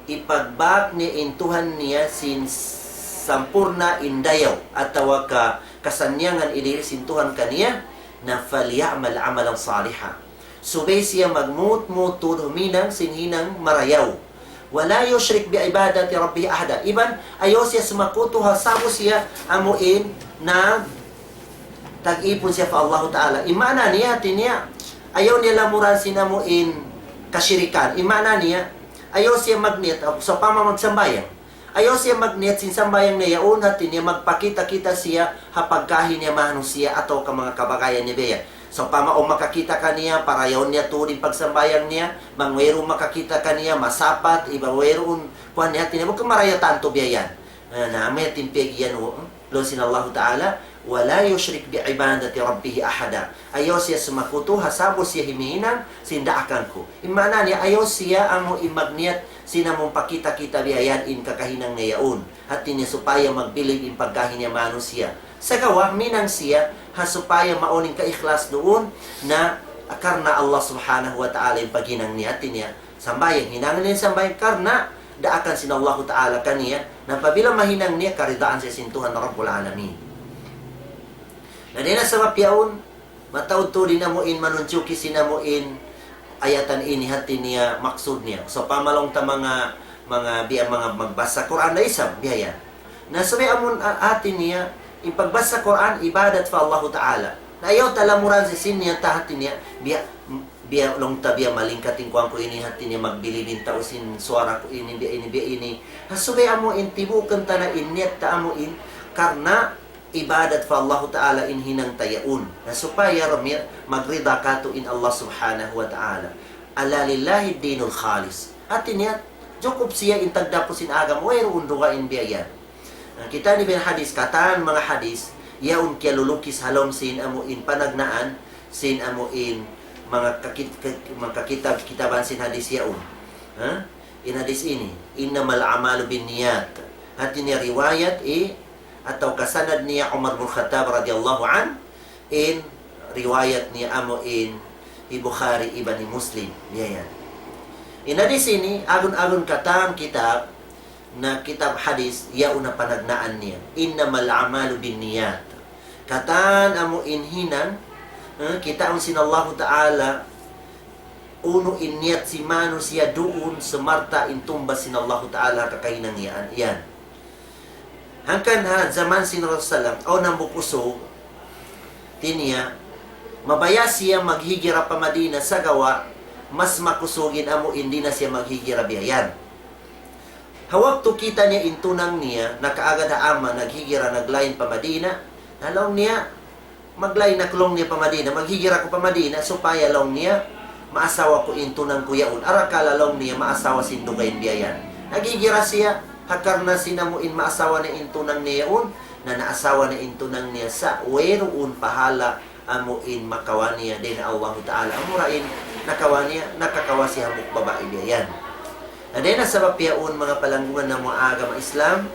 ipagbak niya in Tuhan niya sin sampurna' in dayaw, atawa ka kasannyangan dihil sin Tuhan kaniya, na فليعمل عملا صالحا. Subay siya magmut-mut tuud huminang sin hinang marayaw. ولا يشرك بعبادة ربه أحدا. Iban, ayaw siya sumakutu ha sabu siya amu in nagtag-ipun siya pa Allahu Ta'ala. In maana niya, hati niya, ayaw niya lamuran sin amu in kasirikan. In maana niya, ayaw siya magniyat, sawpama magsambahayang. Ayaw siya magniyat sin sambahayang niya yaun, hati niya magpakita-kita siya ha pagkahi niya manusiya' atawa ka manga kabagayan niya biya' yan. Sawpama awn makakita kaniya, parayawun niya tuud in pagsambahayang niya, bang wayruun makakita kaniya, masapat, iban wayruun, kuwan niya, hati niya, bukun marayaw tantu biya' yan. Na, na, amu yan in piyag-iyan, o, laung sin Allahu Ta'ala, ولا يشرك بعبادة ربه أحدا. Ayaw siya sumakutu ha sabu siya humihinang sin daakan ku. In maana niya, ayaw siya amu in magniyat sin amu in pakita-kita biya' yan in kakahinang niya yaun. Hati niya supaya magbilib in pagkahi niya manusiya'. Sagawa', huminang siya, ha supaya mawn in kaikhlas duun na karna' Allah Subhanahu wa Ta'ala in paghinang niya. Hati niya, sambahayang, hinangan niya sambahayang karna' daakan sin Allahu Ta'ala kaniya, na apabila mahinang niya, karidaan siya sin Tuhan Rabbul Alamin. Na dayn ha sabab yaun, mataud tuud in amu in manunjuki sin amu in ayatan ini, hati niya maksud niya. Sawpama laung ta manga, manga biya' manga magbasa Qur'an da isab, biya' yan. Na subay amun a-, hati niya, in pagbasa Qur'an, ibadat pa Allahu Ta'ala. Na ayaw ta lamuran sin niya ta hati niya, biya', biya' laung ta biya' malingkat in kuwan ku ini, hati niya magbilib in tau sin suwara ku ini, biya' ini, biya' ini. Ha subay amu in tibukun ta na in niyat ta amu in, karna' ibadat pa Allahu Ta'ala in hinang ta yaun. Na supaya rami-, magrida katu' in Allah Subhanahu wa Ta'ala. ألا لله الدين الخالص. Hati niya, jukup siya in tagdapu sin agama, wayruun dugaing biya' yan. Na kita' ini biya' hadis, katan manga hadis, yaun kiyalulukis ha lawm sin amu in panagnaan, sin amu in manga kakit-, kak-, manga kitab-, kitaban sin hadis yaun. Ha? In hadis ini, إنما الأعمال بالنيات. Hati niya riwayat i atawa ka sanad niya Umar bin Khattab radiyallahu anhu, in riwayat niya amu in hi Bukhari iban hi Muslim. Biya' yan. In hadis ini, agun-agun katan kitab, na kitab hadis, yaun na panagnaan niya. إنما الأعمال بالنيات. Katan amu in hinang, eh, kitaun sin Allahu Ta'ala, unu in niyat sin manusiya' duun, samarta' in tumbas sin Allahu Ta'ala kakahinang yan. Yan. Hangkan ha jaman sin Rasul sallam, awn hambuuk usug, hati niya, mabaya' siya maghigira pa Madina, sagawa', mas makusug in amu in di' na siya maghigira biya' yan. Ha waktu kita' niya in tunang niya, nakaagad ha ama, naghigira, naglain pa Madina, na laung niya, maglain aku laung niya pa Madina, maghigira aku pa Madina, supaya laung niya, maasawa ku in tunang ku yaun. Arakala' laung niya, maasawa sin dugaing biya' yan. Naghigira siya, ha karna' sin amu in maasawa na in tunang niya yaun, na naasawa na in tunang niya sa' wayruun pahala amu in makawa' niya dayn ha Allahu Ta'ala. Amura in nakawa' niya, nakakawa' siya hambuuk babai biya' yan. Na dayn ha sabab yaun manga palanggungan namu' agama Islam,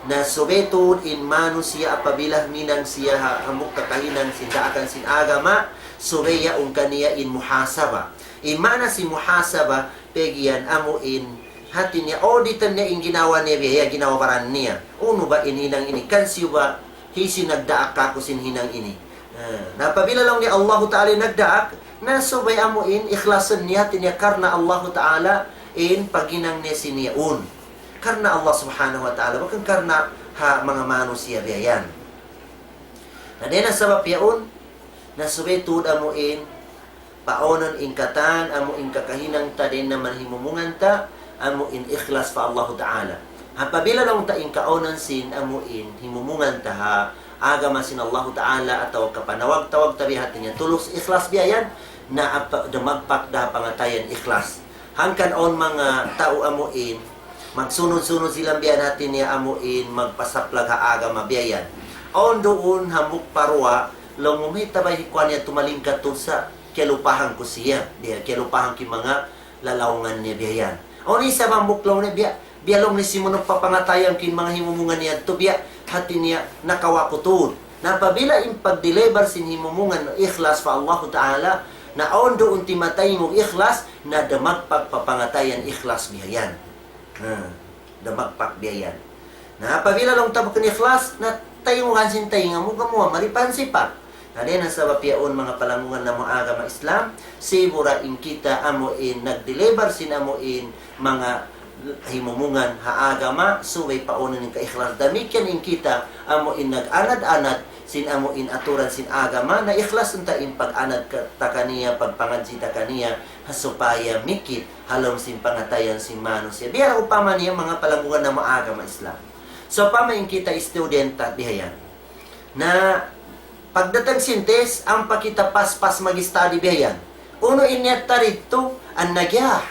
na subay tuud in manusiya' apabila huminang siya ha hambuuk kakahinang sin daakan sin agama, subay yaun kaniya in muhasaba. In maana sin muhasaba, piyag-iyan amu in hati niya, auditan niya in ginawa niya biya' yan, ginawa baran niya. Unu ba in hinang ini? Hisiyu ba, hisiyu nagdaak kāku' sin hinang ini? Ah, na apabila laung niya Allahu Ta'ala in nagdaak, na subay amu in ikhlasun niya, hati niya karna' Allahu Ta'ala in paghinang niya sin yaun. Karna' Allah Subhanahu wa Ta'ala, bukun karna' ha manga manusiya' biya' yan. Na dayn ha sabab yaun, na subay tuud amu in Paunun in katan, amu in kakahinang ta dayn ha manga himumungan ta, amu in ikhlas pa Allahu Ta'ala. Apabila laung ta in kaunun sin amu in himumungan ta ha agama sin Allahu Ta'ala atawa kapanawag-tawag ta biya' hati niya tulus ikhlas biya' yan, na apa, damagpak da ha pangatayan ikhlas. Hangkan awn manga tau amu in, magsunud-sunud sila biya' hati niya amu in, magpasaplag ha agama biya' yan. Awn duun hambuuk pa duwa, laung mu mayta' bay hi kuwan niya tumalingkat tuud sa, kiyalupahan ku siya, biya' kiyalupahan ku in manga lalaungan niya biya' yan. Awn isab hambuuk laung niya biya', biya' laung niya simunug pa pangatayan ku in manga himumungan niya yadtu biya' hati niya nakawa' ku tuud. Na apabila in pag-deliver sin himumungan ikhlas pa Allahu Ta'ala, na awn duun timataymug ikhlas, na damagpak pa pangatayan ikhlas biya' yan. Ha, damagpak biya' yan. Na apabila laung ta bukun ikhlas, na taymugan sin taynga mu, kamu mari pansipak. Na dayn ha sabab yaun manga palanggungan namu' agama Islam, sibu' da in kita amu in nag-deliver sin amu in manga himumungan ha agama, subay paunun in kaikhlas. Damikkiyan in kita amu in nag-anad-anad sin amu in aturan sin agama, na ikhlas unta in pag-anad ka-, ta kaniya, pagpangadji' ta kaniya, ha supaya mikit ha lawm sin pangatayan sin manusiya'. Biya' upama niya manga palanggungan namu' agama Islam. Sawpama in kita student ta bihayan. Na pagdatung sin test, ampa kita pas-pas mag-study bihayan. Unu in niyat ta didtu, an-najah.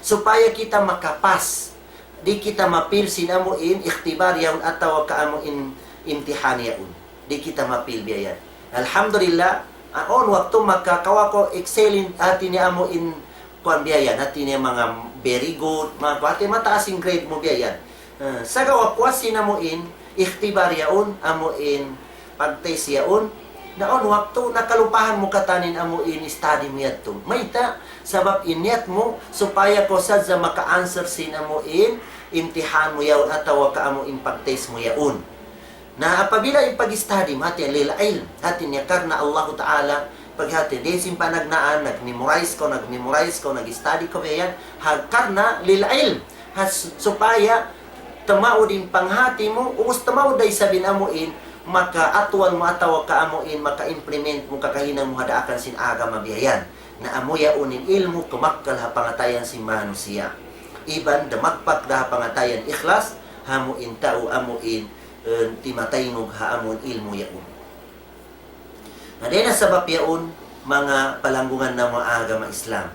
Supaya kita makapas. Di' kita ma-fail sin amu in ikhtibar yaun atawa ka amu in imtihan yaun. Di' kita ma-fail bihayan. Alhamdulillah, awn waktu makakawa' kaw excellent hati niya amu in kuwan bihayan, hati niya manga very good, manga kuwan, hati mataas in grade mu bihayan. Ah, sagawa' kuwan sin amu in ikhtibar yaun, amu in pag-test yaun, na awn waktu nakalupahan mu katan in amu in study mu yadtu. Mayta', sabab in niyat mu supaya kaw sadja maka-answer sin amu in imtihan mu yaun atawa ka amu in pag-test mu yaun. Na apabila in pag-study mu hati lil ilm, hati niya karna' Allahu Ta'ala, pag hati, dayn sin panagnaan, nag-memorize kaw, nag-memorize kaw, nag-study kaw, biya' yan, ha, karna' lil ilm, ha, su-, supaya tumaud in panghati mu, ubus tumaud da isab in amu in, maka-atwal mu atawa ka amu in, maka-implement mu, kakahinang mu ha daakan sin agama biya' yan. Na amu yaun in ilmu' kumakkal ha pangatayan sin manusiya'. Iban damagpak da ha pangatayan ikhlas, ha amu in tau amu in, eh, timataynug ha amu in ilmu' yaun. Na dayn ha sabab yaun, manga palanggungan namu' agama Islam.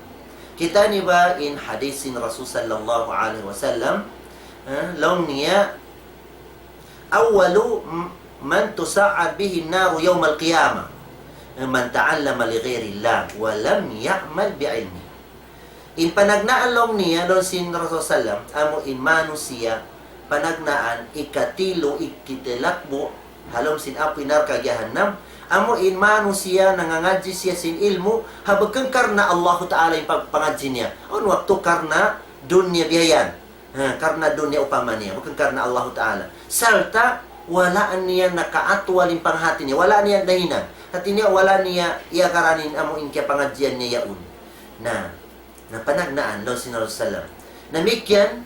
Kita' niyu ba in hadith sin Rasul sallallahu alayhi wasallam, eh, laung niya, أول من تصعر به النار يوم القيامة من تعلم لغير الله ولم يعمل بعلمه. In panagnaan laung niya, laung sin Rasul sallam, amu in manusiya', panagnaan, ikatilu, ikitilakbu', ha lawm sin api narka' jahannam, amu in manusiya', nangangadji' siya sin ilmu', ha bukun karna' Allahu Ta'ala in pag-, pangadji' niya. Awn waktu karna' dunya biya' yan. Ha, karna' dunya upama niya, bukun karna' Allahu Ta'ala. Sarta', wala' niya nakaatwal in panghati niya, wala' niya nahinang. Hati niya, wala' niya iyagaran in amu in kiyapangadjian niya yaun. Na, na panagnaan, laung sin Rasul sallam. Damikkiyan,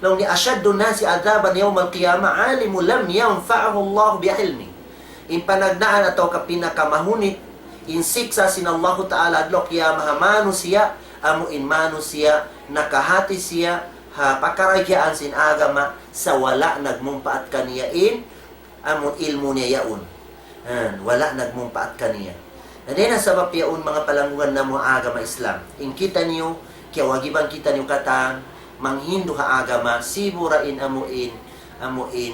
laung niya, أشد الناس عذابا يوم القيامة عالم لم ينفعه الله بعلمه. In panagnaan atawa ka pinakamahunit, in siksa' sin Allahu Ta'ala adlaw qiyamah ha manusiya', amu in manusiya', nakahati siya, ha pakaradjaan sin agama, sa' wala' nagmumpaat kaniya in, amu ilmu' niya yaun. Han, wala' nagmumpaat kaniya. Na dayn ha sabab yaun manga palanggungan namu' agama Islam. In kitaniyu, kiyawajiban kitaniyu katan, manghindu' ha agama, sibu' da in amu in, amu in,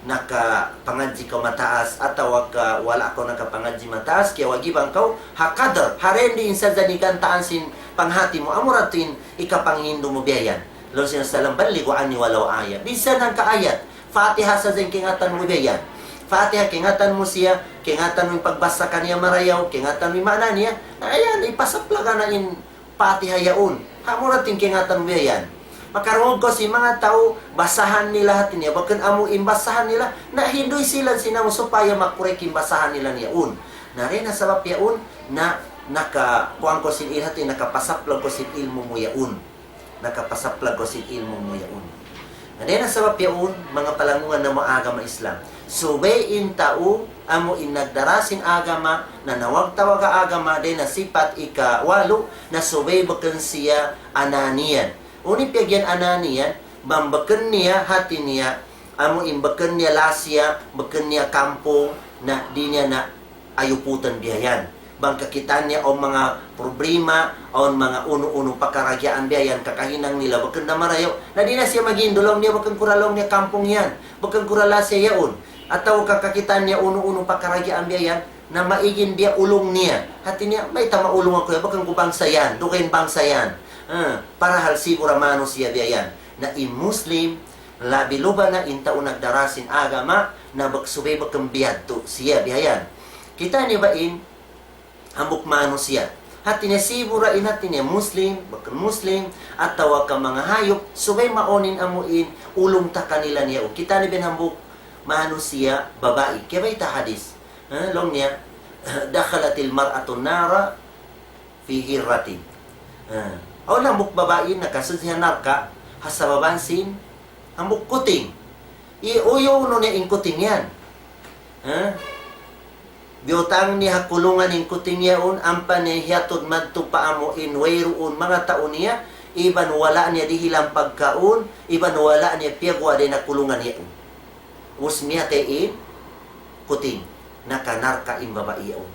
nakapangadji' kaw mataas, atawa ka wala' kaw nakapangadji' mataas, kiyawajiban kaw, ha kadar, ha rendi in sadja nigantaan sin panghati mu, amu ra tuud in ikapanghindu' mu biya' yan. Laung sin Rasul sallam, بلغوا عني ولو آية. Minsan hangka ayat, Fatiha sadja in kaingatan mu biya' yan. Fatiha, kaingatan mu siya, kaingatan mu in pagbasa kaniya marayaw, kaingatan mu in maana niya, na yan, ipasaplag na in Fatiha yaun. Amu ra tuud in kaingatan mu biya' yan. Makarungug kaw sin manga tau, basahan nila hati niya, bukun amu in basahan nila, na hindu' sila sin amu supaya makurek in basahan nila yaun. Na dayn ha sabab yaun, na nakakuwan kaw sin il-, hati, nakapasaplag kaw sin ilmu' mu yaun. Nakapasaplag kaw sin ilmu' mu yaun. Na dayn ha sabab yaun, manga palanggungan namu' agama Islam. Subay in tau amu in nagdara sin agama, nanawag-tawag ha agama, dayn ha sipat ikawalu, na subay bukun siya ananiyan. Unu in piyag'iyan ananiyan? Bang bukun niya hati niya, amu in bukun niya lasa, bukun niya kampung, na di' niya na ayuputan biya' yan. Bang kakitaan niya awn manga problema, awn manga unu-unu pakaragyaan biya' yan, kakahinang nila, bukun na marayaw. Na di' na siya maghindu', laung niya, bukun ku ra, laung niya, kampung yan. Bukun ku ra lasa yaun. Atawa ka kakitaan niya unu-unu pakaragyaan biya' yan, na maig in biya' ulung niya. Hati niya, mayta' maulung aku yan, bukun ku bangsa yan, dugaing bangsa yan. Ah, parahal sibu' ra manusiya' biya' yan. Na in Muslim, labi luba na in tau nagdara sin agama, na bak-, subay bukun biyadtu siya biya' yan. Kita' niyu ba in hambuuk manusiya'? Hati niya sibu' ra in hati niya Muslim, bukun Muslim, atawa ka manga hayup, subay mawn in amu in ulung ta kanila niya. Kita' niyu ba in hambuuk manusiya' babai? Kiyabayta' hadis. Ha, laung niya, دخلت المرأة النار في هرة. Ha. Awn hambuuk babai nakasud siya narka', ha sababan sin hambuuk kuting. Iyuyunu niya in kuting yan. Ha? Biyutang niya ha kulungan in kuting yaun, ampa niya hiyatud madtu pa amu in wayruun manga tau niya, iban wala' niya dihilan pagkaun, iban wala' niya piyaguwa' dayn ha kulungan yaun. Ubus miyatay in kuting, nakanarka' in babai yaun.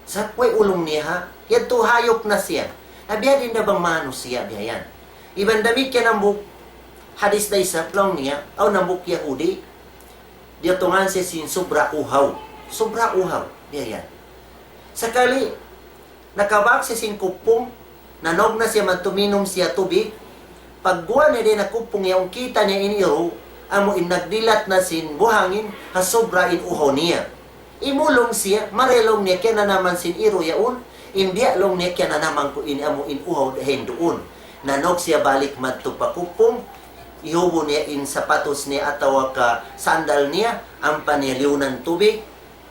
Sa' way ulung niya ha, yadtu hayup na siya. Na biya' diin da bang manusiya' biya' yan? Iban damikkiyan hambuuk hadis da isab, laung niya, awn hambuuk Yahudi, diyutungan siya sin subra uhaw. Subra uhaw, biya' yan. Sakali, nakabak siya sin kupung, nanaug na siya madtu minum siya tubig. Pagguwa' niya dayn ha kupung yaun, kita' niya in iru, amu in nagdilat na sin buhangin, ha subra in uhaw niya. Imulung siya, mari laung niya kiyananaman sin iru yaun, in biya' laung niya kiyananaman ku ini amu in uhaw dayn duun. Nanaug siya balik madtu pa kupung, ihubu' niya in sapatus niya atawa ka sandal niya, ampa niya liyunan tubig,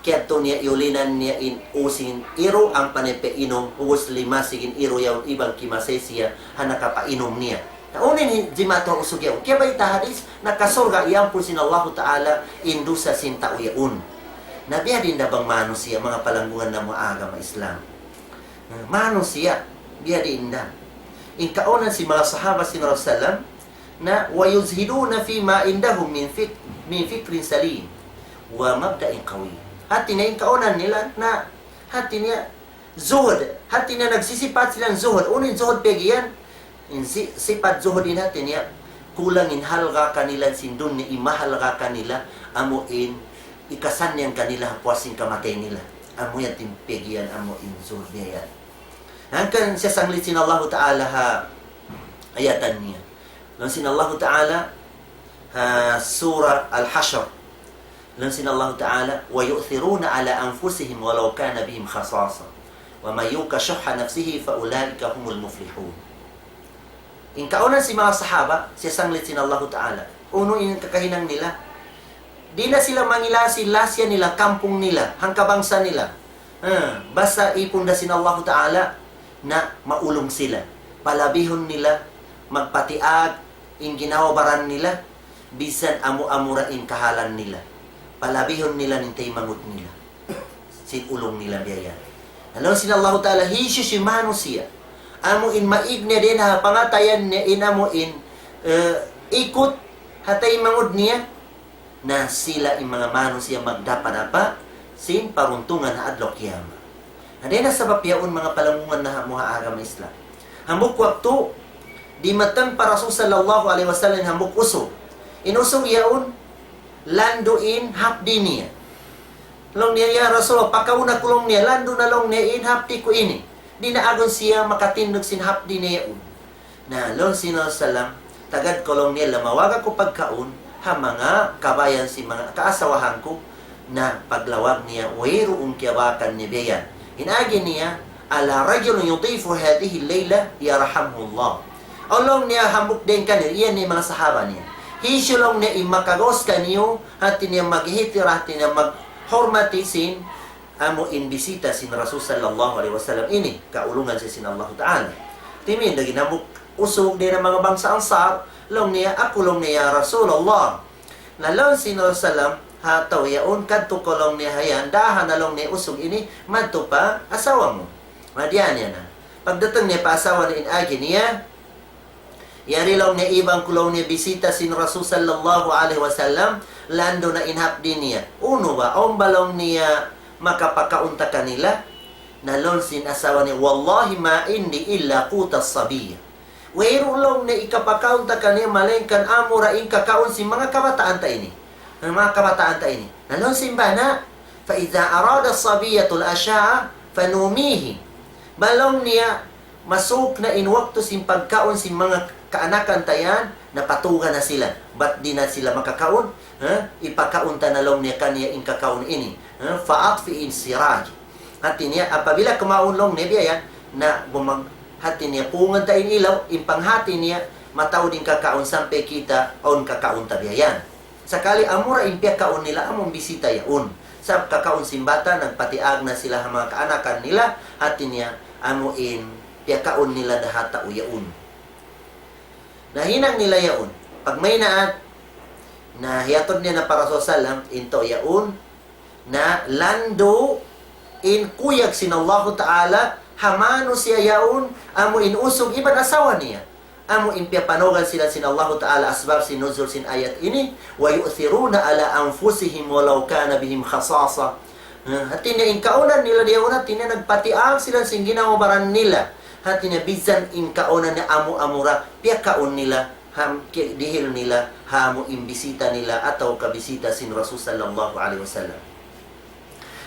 kiyadtu niya iyulinan niya in using iru, ampa niya painum, ubus limasig in iru yaun iban kimasay siya ha nakapainum niya. Na unu in jimatu ha usug yaun? Kiyabayta' hadis, nakasurga' iyampun sin Allahu Ta'ala in dusa sin tau yaun. Na biya' diin da bang manusiya', manga palanggungan namu' ha agama Islam? Na manusiya', biya' diin da? In kaunan sin manga sahaba sin Rasulullah, na ويزهدون فيما عندهم من فك-، من فكر سليم ومبدأ قويم. Hati niya in kaunan nila, na hati niya zuhud. Hati niya nagsisipat sila zuhud. Unu in zuhud piyag'iyan? In si-, sipat zuhud ini hati niya, kulang in halga' kanila sin dunya, in mahalga' kanila, amu in hikasannyang kanila ha puas sin kamatay nila. Amu yan in piyag'iyan, amu in zuhud biya' yan. Hangkan siya sanglit sin Allahu Ta'ala ha ayatan niya. Laung sin Allahu Ta'ala ha Surah Al-Hashr. Laung sin Allahu Ta'ala, ويؤثرون على أنفسهم ولو كان بهم خصاصة ومن يوق شح نفسه فأولئك هم المفلحون. In kaunan sin manga sahaba, siya sanglit sin Allahu Ta'ala. Unu in kakahinang nila? Di' na sila mangila' sin lasa nila, kampung nila, hangkabangsa nila. Ha, basta ipun da sin Allahu Ta'ala na maulung sila. Palabihun nila, magpatiag, in ginhawa-baran nila, bisan amu-amu ra in kahalan nila. Palabihun nila in taymanghud nila. Sin ulung nila biya' yan. Laung sin Allahu Ta'ala, hisiyu-siyu manusiya', amu in maig niya dayn ha pangatayan niya in amu in, eh, ikut ha taymanghud niya, na sila in manga manusiya' magdapa-dapa sin paruntungan ha adlaw kiyamat. Na dayn ha sabab yaun manga palanggungan namu' ha agama Islam. Hambuuk waktu, dimatung pa Rasul sallallahu alayhi wasallam in hambuuk usug. In usug yaun, landu' in hapdi' niya. Laung niya, "Ya Rasulullah, pakauna ku," laung niya, "landu' na," laung niya, "in hapdi' ku ini." Di' na agun siya makatindug sin hapdi' niya yaun. Na, laung sin Rasulullah, "Tagad kaw," laung niya, "lamawag aku pagkaun ha manga kabayaan sin manga kaasawahan ku." Na, paglawag niya, wayruun kiyabakan niya biya' yan. In agi niya, "ألا رجل يضيف هذه الليلة يرحمه الله." Aw, laung niya, hambuuk dayn kaniyu, yan in manga sahaba niya. "Hisiyu," laung niya, "in makagaus kaniyu, hati niya maghitira, hati niya maghurmati sin amu in bisita sin Rasul sallallahu alayhi wasallam ini, kaulungan siya sin Allahu Ta'ala." Timindug in hambuuk usug dayn ha manga bangsa Ansar, laung niya, "Aku," laung niya, "ya Rasulullah." Na laung sin Rasulullah, ha tau yaun, kadtu kaw laung niya ha yan, daha na laung niya usug ini, madtu pa asawa mu. Madiyan niya na. Pagdatung niya pa asawa niya in agi niya, yari laung niya iban ku laung niya bisita sin Rasul sallallahu alayhi wasallam, landu' na in hapdi' niya. Unu ba, awn ba laung niya makapakaun ta kanila? Na laung sin asawa niya, والله ما عندي إلا قوت الصبية. Wayruun laung niya hikapakaun ta kaniya, malaingkan amura in kakaun sin manga kabataan ta ini. Manga kabataan ta ini. Na laung sin bana, فإذا أراد الصبية العشاء فنوميه. Bang laung niya, masuuk na in waktu sin pagkaun sin manga kaanakan ta yan, na patuga na sila. Bat di' na sila makakaun, ha? Hipakaun ta na laung niya kaniya in kakaun ini. Ha? فأطفئي السراج. Hati niya, apabila kumaun laung niya biya' yan, na bumag-, hati niya, pungan ta in ilaw, in panghati niya, mataud in kakaun sampay kita, awn kakaun ta biya' yan. Sakali amura in piyakaun nila amu in bisita yaun. Sa' kakaun sin bata', nagpatiag na sila ha manga kaanakan nila, hati niya, amu in piyakaun nila da ha tau yaun. Na hinang nila yaun. Pagmaynaat, na hiyatud niya na pa Rasul sallam, in tau yaun, na landu' in kuyag sin Allahu Ta'ala, ha manusiya' yaun, amu in usug iban asawa niya. Amu in piyapanaug sila sin Allahu Ta'ala, asbab sin nuzul sin ayat ini, ويؤثرون على أنفسهم ولو كان بهم خصاصة. Ha, hati niya in kaunan nila diyaun, hati niya nagpatiag sila sin ginhawa-baran nila. Hati niya bisan in kaunan niya amu-amu ra, piyakaun nila, ham, ki-, dihil nila, ha amu in bisita nila, atawa ka bisita sin Rasul sallallahu alayhi wasallam.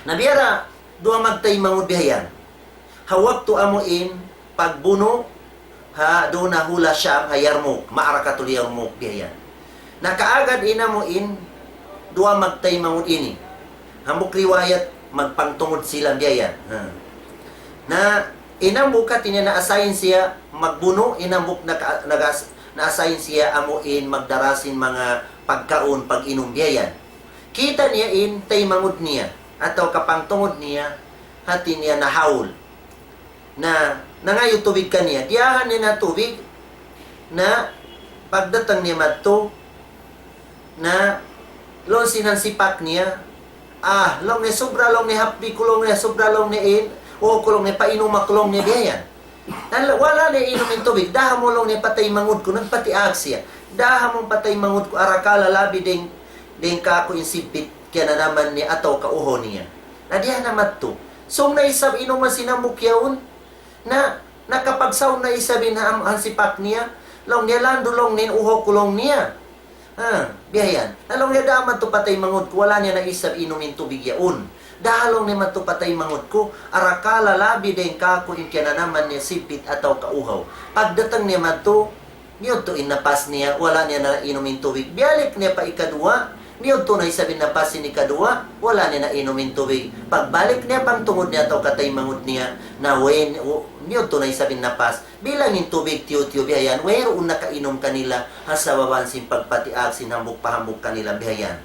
Na biya' ra, duwa magtaymanghud biya' yan. Ha waktu amu in pagbunu' ha duun ha hula' Sham ha Yarmuk, Ma'rakatul Yarmuk biya' yan. Na kaagad in amu in duwa magtaymanghud ini. Hambuuk riwayat magpangtungud sila biya' yan. Ha. Na in hambuuk hati niya na-assign siya magbunu', in hambuuk naka-, nagas-, na-assign siya amu in magdara sin manga pagkaun, pag-inum biya' yan. Kita' niya in taymanghud niya, atawa ka pangtungud niya, hati niya nahaul. Na, nangayu' tubig kaniya. Diyahan niya na tubig, na pagdatung niya madtu, na laung sin hansipak niya, ah, laung niya subra, laung niya hapdi' ku, laung niya subra, laung niya in, o ku, laung niya painuma ku, laung niya biya' yan. Na, wala' niya inum in tubig, daha mu laung niya pataymanghud ku, nagpatiag siya. Daha mu pataymanghud ku, arakala' labi dayng, dayng kāku' in sibit, kiyananaman niya atawa ka uhaw niya. Na diyahan na madtu. Sung na isab inuman sin hambuuk yaun. Na, nakapagsaun na isab in ham-, hansipak niya. Laung niya landu' laung niya in uhaw ku laung niya. Ha, biya' yan. Na laung niya da madtu pataymanghud ku, wala' niya na isab inum in tubig yaun. Da laung niya madtu pataymanghud ku, arakala' labi dayng kāku' in kiyananaman niya sibit atawa ka uhaw. Pagdatung niya madtu, miyudtu in napas niya, wala' niya na inum in tubig. Biyalik niya pa ikaduwa, miyudtu na isab in napas sin ikaduwa, wala' niya na inum in tubig. Pagbalik niya pangtungud niya atawa ka taymanghud niya, na way, u-, miyudtu na isab in napas. Bilang in tubig tiyu'-tiyu' biya' yan, wayruun nakainum kanila, ha sabab sin pagpatiag sin hambuuk pa hambuuk kanila biya' yan.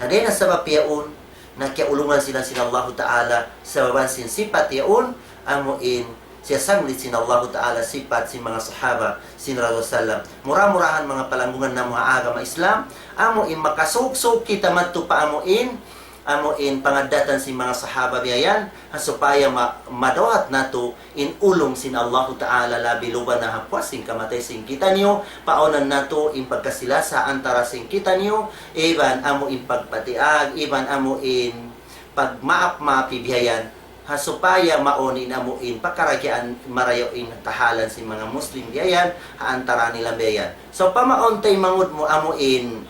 Na dayn ha sabab yaun, na kiyaulungan sila sin Allahu Ta'ala, sabab sin sipat yaun, amu in, siya sanglit sin Allahu Ta'ala, sipat sin manga sahaba, sin Rasul sallam. Mura-murahan manga palanggungan namu' ha agama Islam, amu in makasuuk-suuk kita madtu pa amu in, amu in pangaddatan sin manga sahaba biya' yan, ha supaya ma-, madawat natu' in ulung sin Allahu Ta'ala labi luba na ha puas sin kamatay sin kitaniyu, paawnan natu' in pagkasi-lasa antara sin kitaniyu, iban amu in pagpatiag, iban amu in pagmaap-maapi biya' yan, ha supaya mawn in amu in pakaragyaan marayaw in kahalan sin manga Muslim biya' yan, ha antara nila biya' yan. So, pamawn taymanghud mu amu in,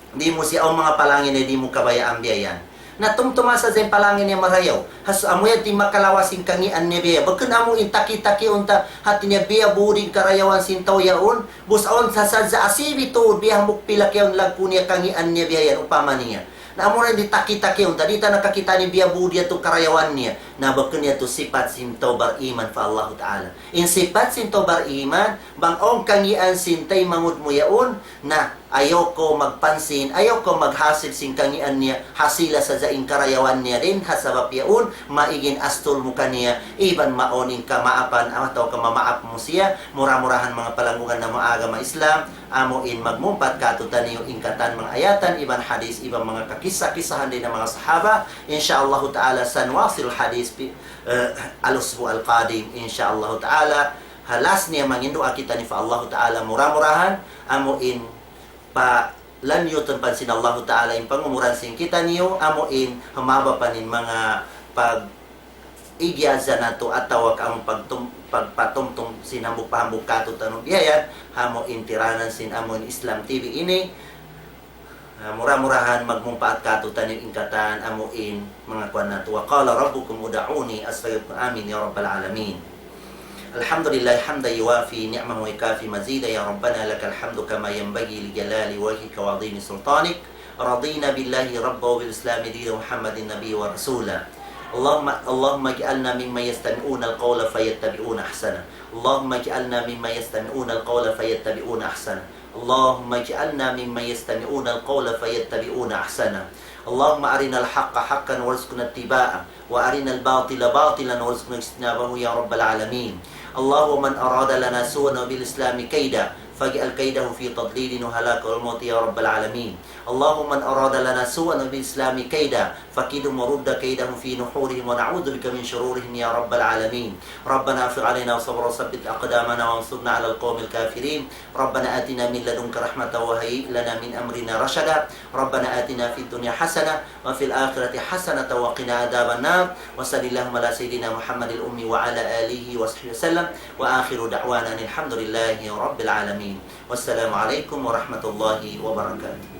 di' mu siya awn manga palangin niya di' mu kabayaan biya' yan. Na tumtuma sadja in palangin niya marayaw. Has-, amu yan in makalawa sin kangīan niya biya' yan. Bukun amu in taki-taki unta hati niya biya' budi in karayawan sin tau yaun. Bus awn sa sadja asibi tuud biya' hambuuk pila kiyaun laggu' niya kangīan niya biya' yan upama niya. Na amu na in di' taki-taki unta, di' ta nakakita' niya biya' budi yadtu karayawan niya. Na bukun yadtu sipat sin tau bariman pa Allahu Ta'ala. In sipat sin tau bariman, bang awn kangīan sin taymanghud mu yaun, na ayaw kaw magpansin, ayaw kaw maghasil sin kangīan niya, hasila sadja in karayawan niya dayn ha sabab yaun, maig in astul mu kaniya, iban mawn in kamaapan, atawa ka mamaap mu siya, mura-murahan manga palanggungan namu' agama Islam, amu in magmumpaat kātu'niyu in katan manga ayatan, iban hadis, iban manga kakissa-kissahan dayn ha manga sahaba, إن شاء الله تعالى سنواصل الحديث في، eh, الأسبوع القادم إن شاء الله تعالى. Ha last niya mangin duwaa kitaniyu pa Allahu Ta'ala, mura-murahan amu in palanyutun pa sin Allahu Ta'ala in pangumuran sin kitaniyu, amu in humaba pa in manga pag-igiyaza natu' atawa ka amu pagtum-, pagpatumtum sin hambuuk pa hambuuk kātu'niyu biya' yan, amu in tiranan sin amu in Islam T V ini. Ah, mura-murahan magmumpaat kātu'niyu in katan amu in manga kuwan natu'. وقال ربكم ادعوني أستجب لكم. آمين يا رب العالمين. الحمد لله حمدا يوافي نعمه ويكافئ مزيده. يا ربنا لك الحمد كما ينبغي لجلال وجهك وعظيم سلطانك. رضينا بالله ربا وبالإسلام دينا ومحمد نبيا ورسولا. اللهم، اللهم اجعلنا ممن يستمعون القول فيتبعون أحسنه. اللهم اجعلنا ممن يستمعون القول فيتبعون أحسنه. اللهم اجعلنا ممن يستمعون القول فيتبعون أحسنه. اللهم أرنا الحق حقا وارزقنا اتباعه، وأرنا الباطل باطلا وارزقنا اجتنابه يا رب العالمين. اللهم من أراد لنا سوءا وبالإسلام كيدا فاجعل كيده في تضليله وهلاكه وموته يا رب العالمين. اللهم من أراد لنا سوءا وبالإسلام كيدا فكيدهم ورد كيدهم في نحورهم ونعوذ بك من شرورهم يا رب العالمين. ربنا أفرغ علينا صبرا وثبت أقدامنا وانصرنا على القوم الكافرين. ربنا آتنا من لدنك رحمة وهيئ لنا من أمرنا رشدا. ربنا آتنا في الدنيا حسنة وفي الآخرة حسنة وقنا عذاب النار. وصل اللهم على سيدنا محمد الأمي وعلى آله وصحبه وسلم. وآخر دعوانا أن الحمد لله رب العالمين. والسلام عليكم ورحمة الله وبركاته.